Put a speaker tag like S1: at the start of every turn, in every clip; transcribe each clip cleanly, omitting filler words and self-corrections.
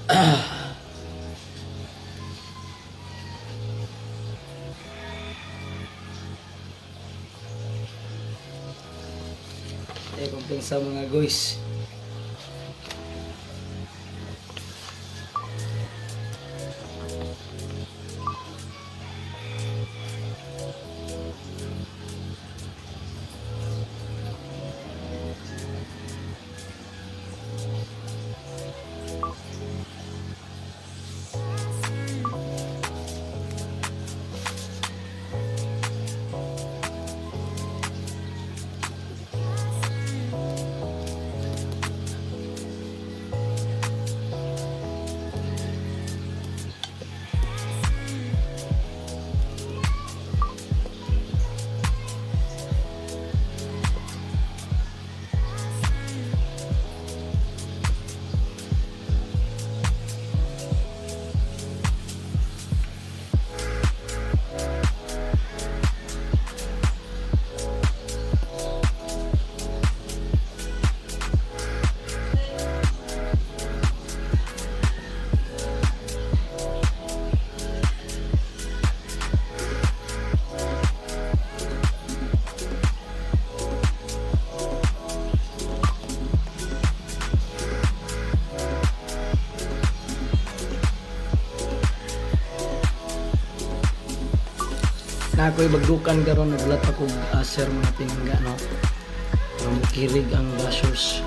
S1: Eh, kumpensa, mga guys. Na ako'y bagdukan karon, naglat ako aser, mga pinangga, no? Pero mukirig ang bashers.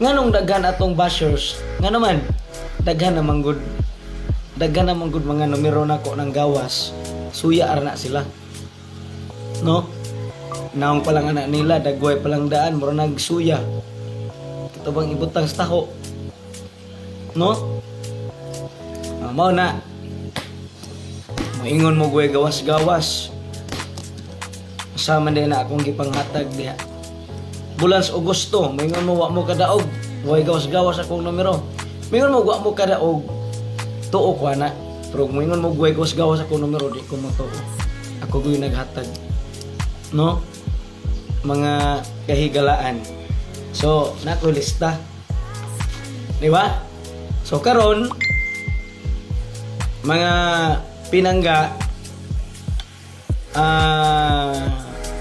S1: Nganong daghan atong bashers? Nga naman daghan naman gud, daghan naman gud mga numero nako ng gawas, suya ara na sila, no? Naong pa lang anak nila, dagway pa lang daan, mura nagsuya. Ito bang ibutang sa taho, no? Ah, mao na moingon mo guway gawas-gawas. Sama din na akong gipanghatag diha bulan sa Agosto, moingon mo wa mo kadaog, way gawas-gawas akong numero. Moingon mo wa mo kadaog, tuo ko ana. Pero moingon mo way gawas-gawas akong numero, di ko motuo. Ako gyud naghatag. No? Mga kahigalaan. So, nako lista. Di ba? So karon, mga pinangga,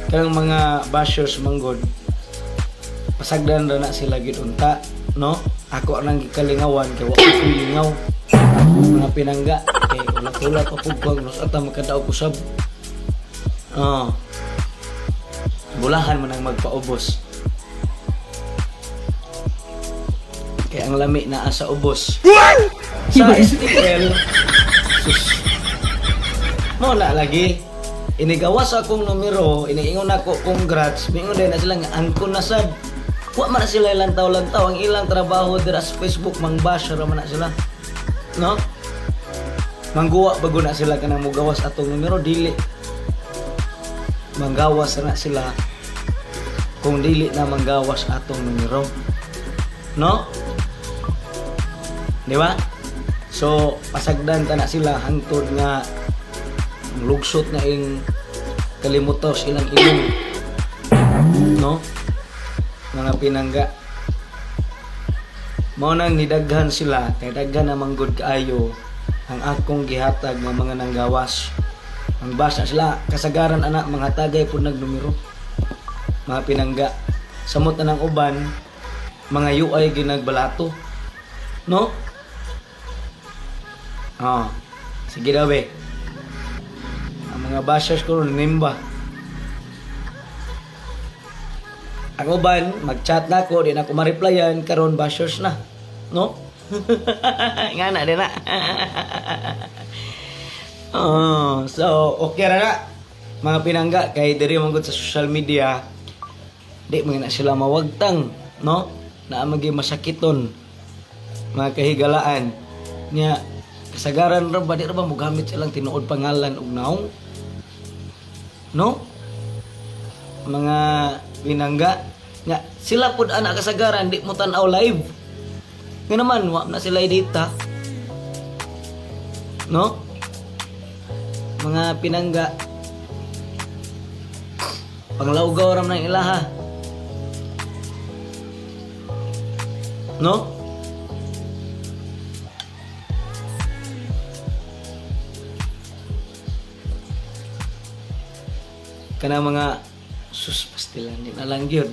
S1: kanang mga bashers manggod, pasagdan ra na sila gid unta, no? Ako nang gikalingawan kay wa ko lingaw, mga pinangga, kay ulat-ulat pa pud ko nos ata makadaog usab. Oh, bulahan man ang magpaubos kay ang lami naa sa ubos sa STL. Sus, mo na lagi inigawas akong numero, iniingon ako congrats, mingon din na sila nga angkon na sad. Wa man na sila lantaw-lantaw, ang ilang trabaho dira sa Facebook mangbash ra man na sila, no? Mangguwa bago na sila kanang mugawas atong numero, dili manggawas na sila kung dili na manggawas atong numero, no? Di ba? So pasagdan ta na sila hangtod nga ang lugsot na ing kalimutaw sa ilang ilong, no, mga pinangga? Mao nang nidaghan sila kay daghan namang gud kaayo ang akong gihatag nga mga nanggawas. Ang basa sila kasagaran ana mga tagay pud nagnumero, mga pinangga. Samot na ng uban mga UI ginagbalato, no? Oh, sige daw be. Ang mga bashers ko nimba. Ang uban mag-chat na ako, di na ako ma-replyan karon, bashers na, no? Nga na din na. Oh, so okay ra na, mga pinangga, kay diri man gud sa social media. Di man na sila mawagtang, no? Naa man gyud masakiton mga kahigalaan nya. Kasagaran ra ba, di ra ba mogamit silang tinuod pangalan ug naong, no, mga binangga nya? Sila pud ana kasagaran di mo tan-aw live nga naman wa na sila data, no, mga pinangga? Panglawgaw ram ng ilaha, no? Kana mga sus, pastilan din na lang yun.